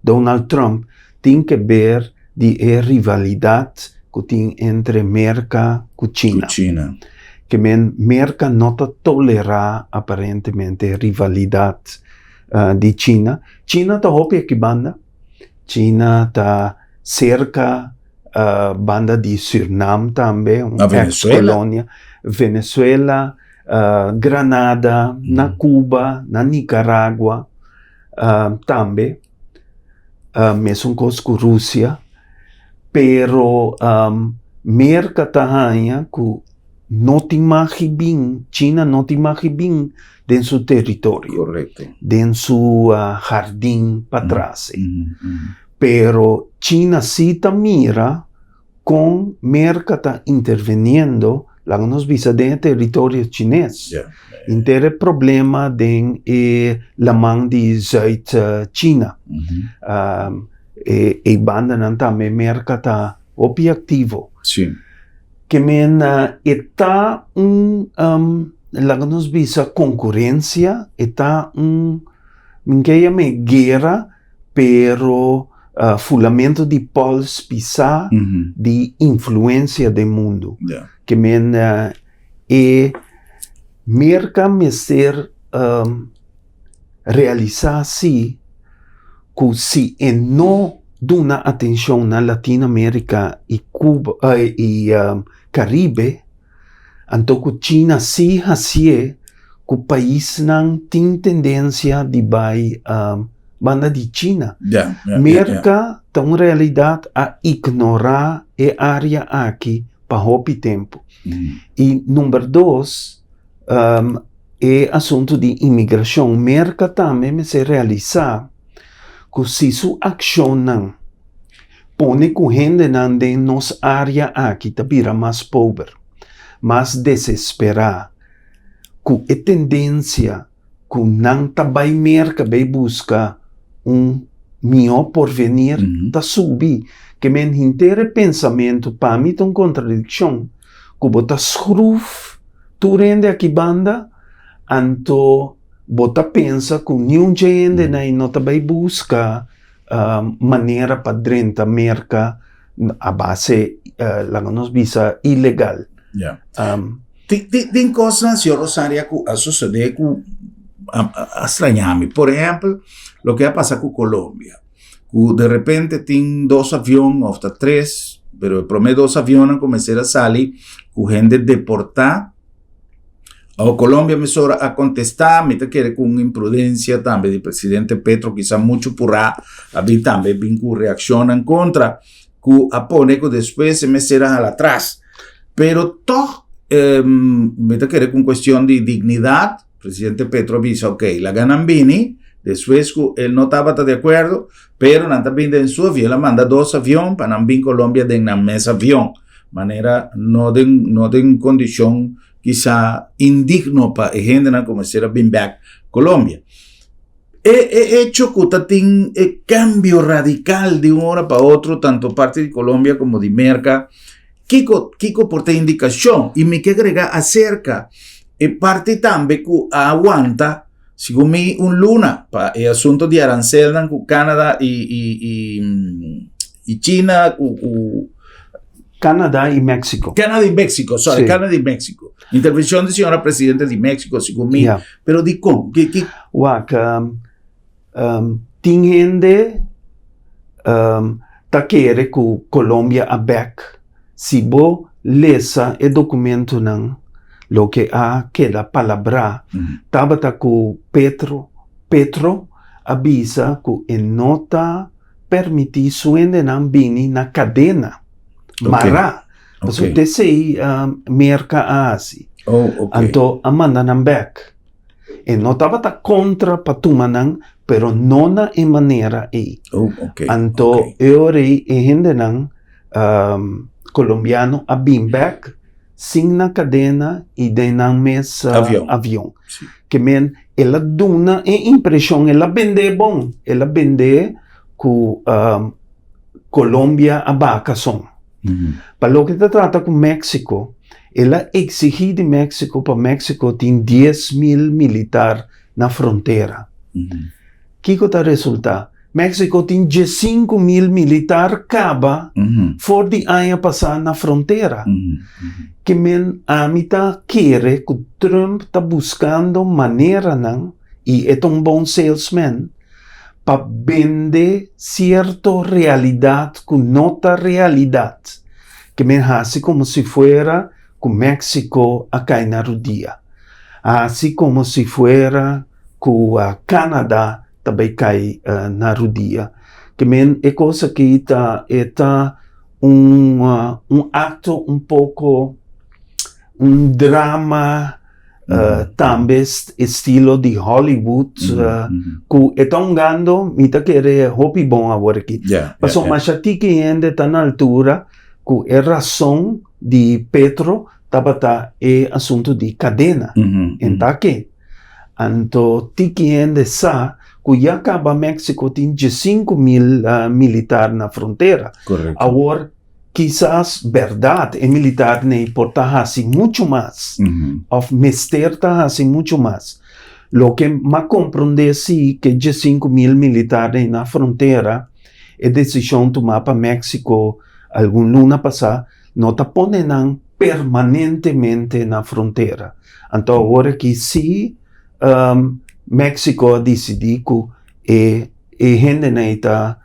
Speaker 2: Donald Trump tin ke ber di e rivalidat ku tin entre Merka ku China. Ke men Merka no ta tolerá aparentemente rivalidat di China. China ta hopi aki banda, China ta serka. Banda di Surnam tambe, un ex kolonia, Venezuela, Granada, na Cuba, na Nicaragua tambe, mesun kos ku Rusia, pero Merka ta haña ku no tin mag di bin, China no tin mag di bin den su teritorio, den su hardin patras. Pero China sí ta mira kon Merka ta interveniendo, laga nos bisa, den e teritorio chines. Henter e problema den e laman di Zuid China. E bandanan tambe Merka ta hopi aktivo. Ke men e ta un, laga nos bisa, konkurensia, e ta un, mi ke yam'é guera. Pero fulamentu di pols pisá di influensia den mundu. Ke men e Merka mester realisá si ku si e no duna atenshon na Latino Amerika i Cuba i Karibe, Anto ku China si hasié ku paisnan tin tendensia di bai banda di China. Merka ta un realidat a ignorá e área aki pa hopi tempu. I number dos, e asuntu di imigrashon. Merka tambe mester realisá ku si su akshonnan Pone ku hendenan den nos área aki ta bira mas pober, mas desesperá, ku e tendensia ku nan ta bai Merka bai buska un mihó porvenir ta subi. Ke men henter e pensamentu pa mi ta un kontradikshon ku bo ta skruf tur hende aki banda anto bo ta pensa ku niun dje hendenan ei no ta bai buska manera pa drenta Merka a base, laga nos bisa, ilegal.
Speaker 1: Yeah. Tin kosnan, señor Rosaria, ku a sosodé ku a straña mi. Por ehèmpel, loke a pasa ku Colombia, ku de repente tin dos avion òf ta tres, pero e promé dos avionnan ku mester a sali ku hende deportá. Awor Colombia mesora a kontestá, mi ta kere ku un imprudensia tambe di presidente Petro, kisa muchu purá, a bin tambe bin ku reakshonnan kontra. ku a pone ku despues e mester a hala atras. Pero tòg mi ta kere ku un kuestion di dignidat, presidente Petro a bisa ok, laga nan bini, despues ku el no tabata di akuerdo, pero nan ta bini den su avion, el a manda dos avion pa nan bin Colombia den nan mes avion, manera no den no den kondishon kisa indigno pa e hendenan ku mester a bin bèk Colombia. E e hecho ku ta tin e kambio radikal di un ora pa otro tanto parti di Colombia komo di Merka, kiko kiko por ta indikashon? I mi ke agrega aserka e parti tambe ku a wanta segun mi un luna pa e asunto di aranselnan ku Canada i i i i China ku ku
Speaker 2: Canada i Mexico.
Speaker 1: Canada i Mexico, sorry, Canada i Mexico. Intervenshon di señora presidente di Mexico, segun mi. Yeah. Pero dikon? Ki, ki?
Speaker 2: Wak, um, um, tin hende um, ta kere ku Colombia a bek. Si bo lesa e dokumentonan, loke a keda palabrá, mm -hmm. tabata ku Petro, Petro a bisa ku e no ta permití su hendenan bini na kadena, mará. Pasobra okay. Esei Merka a hasi.
Speaker 1: Oh, okay.
Speaker 2: Anto a manda nan bek. E no tabata kontra pa tuma nan, pero no na e manera ei.
Speaker 1: Oh, okay.
Speaker 2: Anto
Speaker 1: okay.
Speaker 2: e ora ei e hendenan um, kolombiano a bin bek sin na kadena i den nan mes
Speaker 1: avion.
Speaker 2: avion.
Speaker 1: Sí.
Speaker 2: Ke men el a duna e impreshon, el a bendé bon, el a bendé ku um, Colombia a baka son. Pa loke ta trata ku Mexico, el a exigí di Mexico pa Mexico tin 10,000 militar na frontera. Kiko ta resultá? Mexico tin 15,000 militar kaba for di aña pasá na frontera. Ke men ami ta kere ku Trump ta buskando maneranan, i e ta un bon salesman, pa bende sierto realidat ku no ta realidat, ke men hasi komo si fuera ku Mexico a kai na rudia, a hasi komo si fuera ku Canada ta bai kai na rudia. Ke men e kos aki ta e ta un un akto un poko un drama Tambe estilo di Hollywood ku e ta hungando mi ta kere hopi bon awor aki. Pasobra masha tiki hende ta na altura ku e rason di Petro tabata e asuntu di kadena. En ta ke. Anto tiki hende sa ku ya kaba Mexico tin 15,000 militar na frontera. Awor Kisas bèrdat e militarnan por ta hasi muchu mas òf mester ta hasi muchu mas. Loke m'a komprondé si ku e 15,000 militarnan na frontera, e desishon tumá pa Mexico algun luna pasá no ta pone nan permanentemente na frontera. Anto awor aki si Mexico a disidí ku e hendenan ei ta.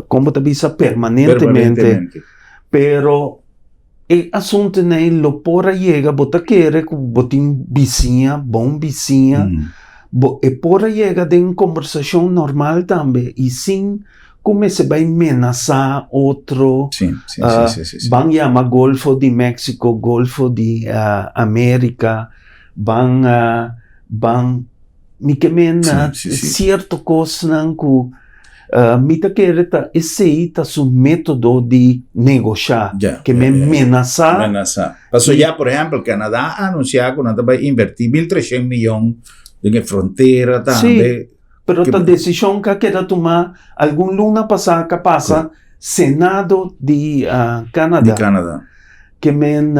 Speaker 2: Kon bo ta bisa permanentemente.
Speaker 1: Permanentemente.
Speaker 2: Pero e asuntunan ei lo por a yega, bo ta kere ku bo tin bisiña, bon bisiña, bo e por a yega den kombersashon normal tambe i sin ku mester bai menasá otro,
Speaker 1: Sí, sí, sí, sí, sí, sí.
Speaker 2: ban yama Golfo di Mexico, Golfo di Amerika, ban ban Mi ke menda sierto kosnan ku mi ta kere ta esei ta su método di negoshá, ke men menasá.
Speaker 1: Menasá. Pasobra ya, por ehèmpel, Canadá a anunsiá ku nan ta bai invertí 1300 miyon den e frontera tambe.
Speaker 2: Sí, pero ta desishon ku a keda tumá algun luna pasá ku a pasa Senado di Canada.
Speaker 1: Di Canada.
Speaker 2: Ke men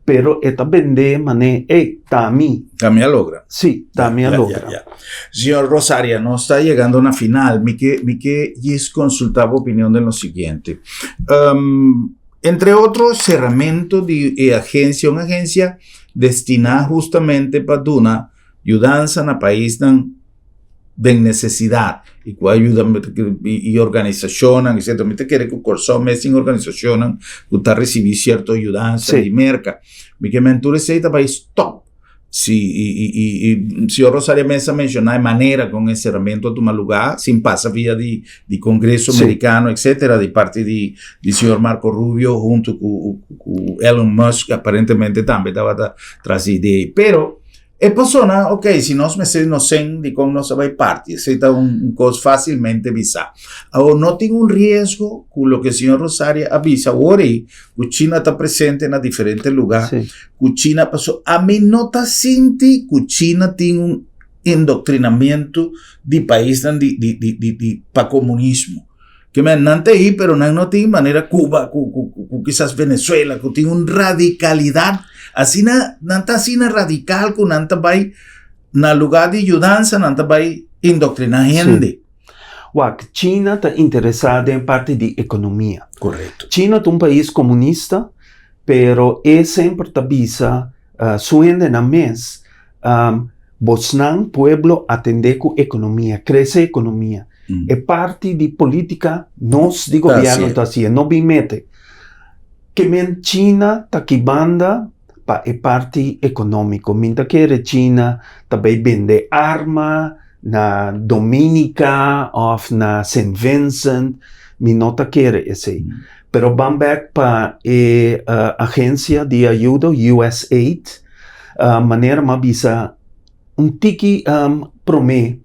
Speaker 2: pero e ta bende man'é, ey, ta mi.
Speaker 1: Ta mi a logra.
Speaker 2: Sí, ta mi a logra.
Speaker 1: Ya, ya. Señor Rosaria, nos ta yegando na final. Mi ke, mi ke djis konsultá bo opinion den lo siguiente. Entre otro, seramentu di e agensia, un agensia destiná hustamente pa duna yudansa na paisnan den nesesidat i ku a yuda i organisashonnan etcetera. Mi ta kere ku Kòrsou mes tin organisashonnan ku ta risibí sierto yudansa di Merka. Mi ke men tur esei ta bai stòp. Si i i i i señor Rosario mes a menshoná e manera kon e seramentu a tuma lugá sin pasa via di di Kongreso Merikano etcetera di parti di di señor Marco Rubio huntu ku ku Elon Musk aparentemente tambe tabata tras di idea ei. Pero E persona, ok, si nos mester inocen, dikon nos a bai parti? Esei ta un kos fásilmente bisá. Awor, no tin un riesgo ku loke señor Rosaria a bisa awor ei, ku China ta presente na diferente lugá, ku China, paso ami no ta sinti ku China tin un indoktrinamentu di paisnan di di di di di pa komunismo. Ke men nan ta ei, pero nan no tin manera Cuba ku ku ku kisas Venezuela ku tin un radicalidad asina, nan ta asina radical ku nan ta bai na lugar di yudansa nan ta bai indoctrina hende.
Speaker 2: Sí. Wak, China ta interesá den parti di ekonomia.
Speaker 1: Korekto.
Speaker 2: China ta un pais komunista, pero e semper ta bisa su hendenan mes, Bosnan, pueblo, atendé ku ekonomia, krese ekonomia. E parti di polítika nos di gobièrnu ta hasié, no bin mete. Ke men China ta ki banda pa e parti ekonómiko. Mi ta kere China ta bai bende arma na Dominica òf na Saint Vincent, mi no ta kere esei. Pero ban bèk pa e agensia di ayudo, USAID. Manera m'a bisa un tiki promé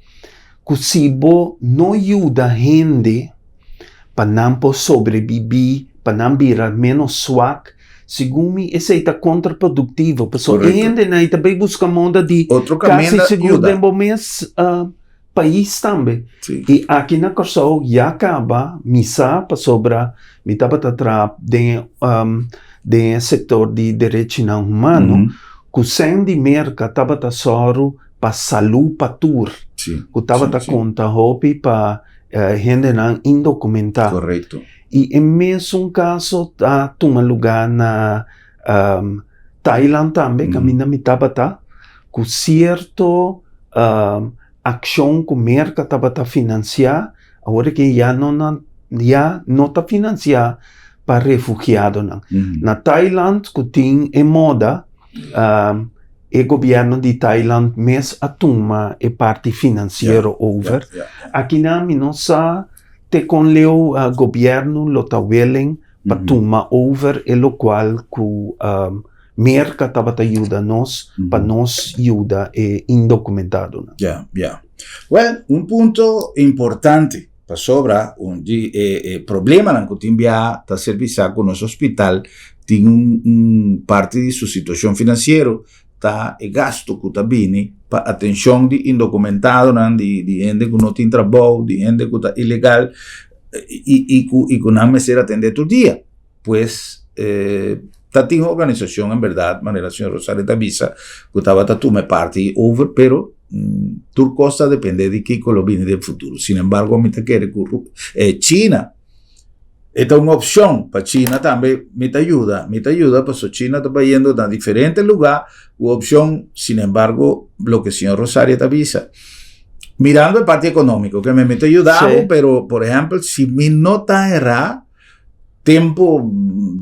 Speaker 2: ku si bo no yuda hende pa nan por sobrebibí, pa nan bira ménos swak, segun mi esei ta kontraproduktivo. Pasobra e hendenan ei ta bai buska moda di kasi sigur den bo mes. Pais tambe. I aki na Kòrsou ya kaba mi sa pasobra mi tabata traha den den e sektor di derechinan humano ku sèn di Merka tabata sòru pa salú pa tur ku tabata konta hopi pa hendenan indokumentá. I e mesun kaso ta tuma lugá na Thailand tambe kaminda mi tabata ku sierto akshon ku Merka tabata finansiá awor aki ya no nan ya no ta finansiá pa refugiadonan. Na Thailand ku tin e moda e gobièrnu di Thailand mes a tuma e parti finansiero over. Akinan mi no sa te kon leu gobièrnu lo ta willing pa tuma over e lokual ku Merka tabata yuda nos pa nos yuda e indokumentadonan.
Speaker 1: Ya, ya. Wèl, un punto importante pasobra un di e e problemanan ku tin bia ta ser bisa ku nos hospital tin un un parti di su situashon finansiero ta e gasto ku ta bini pa atenshon di indokumentadonan, di di hende ku no tin trabou, di hende ku ta ilegal i i ku i ku nan mester atendé tur dia. Pues ta tin organisashon en bèrdat manera señor Rosario ta bisa ku tabata tuma e parti over pero tur kos ta dependé di kiko lo bini den futuro. Sin embargo mi ta kere ku China e ta un opshon pa China tambe mi ta yuda mi ta yuda pasobra China ta bayendo na diferente lugá ku opshon sin embargo loke señor Rosario ta bisa mirando e parti ekonómiko ke mi ta yuda bo pero por ehèmpel si mi no ta erá Tempo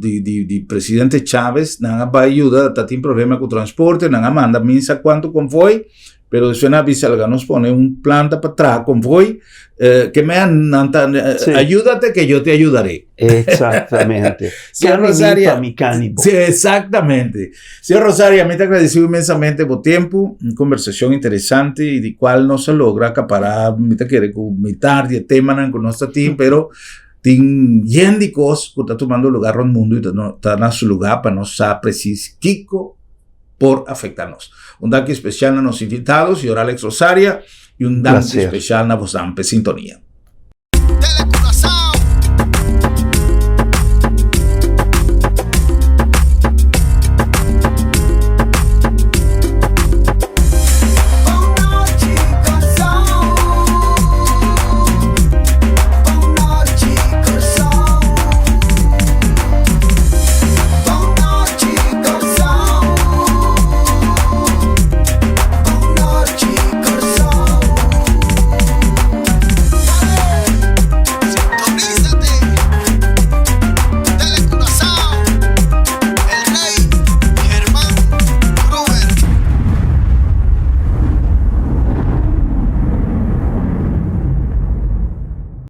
Speaker 1: di di di presidente Chavez nan a bai yuda ta tin problema ku transporte nan a manda min sa kuantu konvoi pero despues nan a bisa laga nos pone un planta pa traha konvoi eh, ke mea nan ta
Speaker 2: Sí.
Speaker 1: ayúdate que yo te ayudaré.
Speaker 2: Exactamente.
Speaker 1: Señor
Speaker 2: Cani mi
Speaker 1: Rosaria.
Speaker 2: pa mi cani bo.
Speaker 1: Sí, exactamente. Señor Rosaria, mi ta agradecido inmensamente bo tempo, un conversación interesante y di cual nos a logra acaparar, mi ta kere ku mitar di e temanan ku nos ta tin, pero Tin yen di kos ku ta tumando lugá rònt mundu i ta no ta na su lugá pa nos sa presis kiko por afektá nos. Un danki spesial na nos invitado, señor Alex Rosaria, i un danki
Speaker 2: Placer.
Speaker 1: spesial na bosnan p'e sintonia.